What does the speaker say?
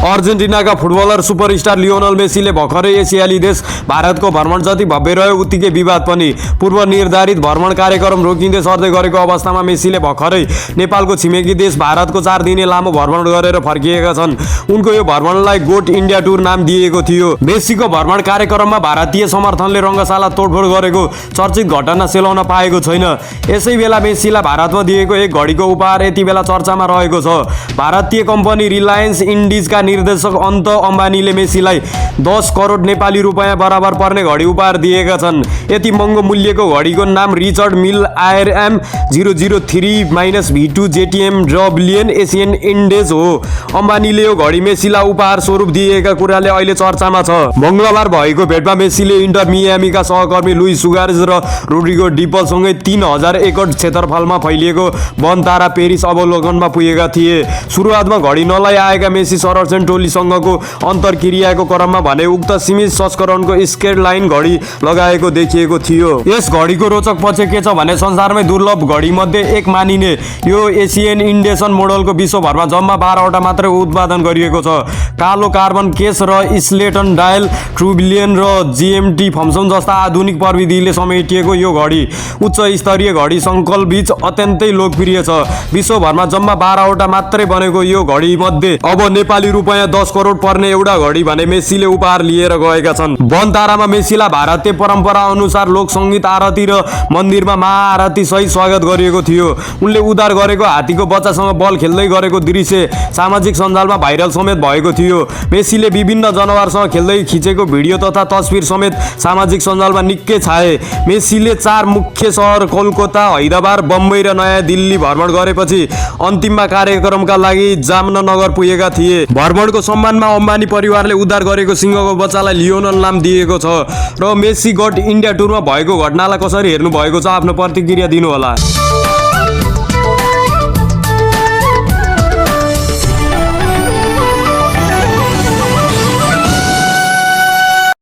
अर्जेन्टिनाका footballer superstar Lionel मेसीले भर्खरै एसियाली देश भारतको भ्रमण जति भव्य रह्यो उत्तिकै विवाद पनि। पूर्व निर्धारित भ्रमण कार्यक्रम रोकिँदै सर्दै गरेको अवस्थामा मेसीले भर्खरै नेपालको छिमेकी देश भारतको 4 दिने लामो भ्रमण गरेर फर्किएका छन्। उनको यो भ्रमणलाई गोट इन्डिया टुर नाम दिएको थियो। मेसीको भ्रमण कार्यक्रममा भारतीय समर्थनले रङ्गशाला तोडफोड गरेको चर्चित घटना सेलाउन पाएको छैन। यसै बेला मेसीलाई भारतमा दिएको एक घडीको उपहार यति बेला चर्चामा रहेको छ। भारतीय कम्पनी रिलायन्स इन्डिजका निर्देशक अन्त अम्बानीले मेसीलाई 10 करोड नेपाली रुपैयाँ बराबर पर्ने घडी उपहार दिएका छन्। यति महँगो मूल्यको घडीको नाम रिचर्ड मिल आरएम 003-V2 जेटिएम डब्लियन एसियन इन्डेज हो। अम्बानीले यो घडी मेसीलाई उपहार स्वरूप दिएका कुराले अहिले चर्चामा छ। मङ्गलबार भएको भेटमा मेसीले इन्टर मियामीका सहकर्मी लुइस सुगारेज र रोड्रिगो डिपलसँगै 3000 एकड क्षेत्रफलमा फैलिएको बनतारा पेरिस अवलोकनमा पुगेका थिए। सुरुवातमा घडी नलाई आएका मेसी संरक्षण टोलीसँगको अन्तर्क्रियाको क्रममा भने उक्त सीमित संस्करणको स्केट लाइन घडी लगाएको देखिएको थियो। यस घडीको रोचक पक्ष के छ भने संसारमै दुर्लभ घडीमध्ये एक मानिने यो एसियन इन्डेसन मोडलको विश्वभरमा जम्मा 12 वटा मात्रै उत्पादन गरिएको छ। कालो कार्बन केस र स्लेटन डायल, ट्रुबिलियन र जीएमटी फङ्सन जस्ता आधुनिक प्रविधिले समेटिएको यो घडी उच्च स्तरीय घडी सङ्कलबीच अत्यन्तै लोकप्रिय छ। विश्वभरमा जम्मा 12 वटा मात्रै बनेको यो घडी मध्ये अब नेपाली रुपैयाँ 10 करोड पर्ने एउटा घडी भने मेसीले उपहार लिएर गएका छन्। बनतारामा मेसीलाई भारतीय परम्परा अनुसार लोक सङ्गीत आरती र मन्दिरमा महाआरती सहित स्वागत गरिएको थियो। उनले उद्धार गरेको हात्तीको बच्चासँग बल खेल्दै गरेको दृश्य सामाजिक सञ्जालमा भाइरल समेत भएको थियो। मेसीले विभिन्न जनावरसँग खेल्दै खिचेको भिडियो तथा तस्बिर समेत सामाजिक सञ्जालमा निकै छाए। मेसीले 4 मुख्य सहर कोलकाता, हैदराबाद, बम्बई र नयाँ दिल्ली भ्रमण गरेपछि अन्तिममा कार्यक्रमका लागि जामनगर पुगेका थिए। भ्रमणको सम्मानमा अम्बानी परिवारले उद्धार गरेको सिंहको बच्चालाई लियोनल नाम दिएको छ। र मेसी गट इन्डिया टुरमा भएको घटनालाई कसरी हेर्नु भएको छ आफ्नो प्रतिक्रिया दिनुहोला।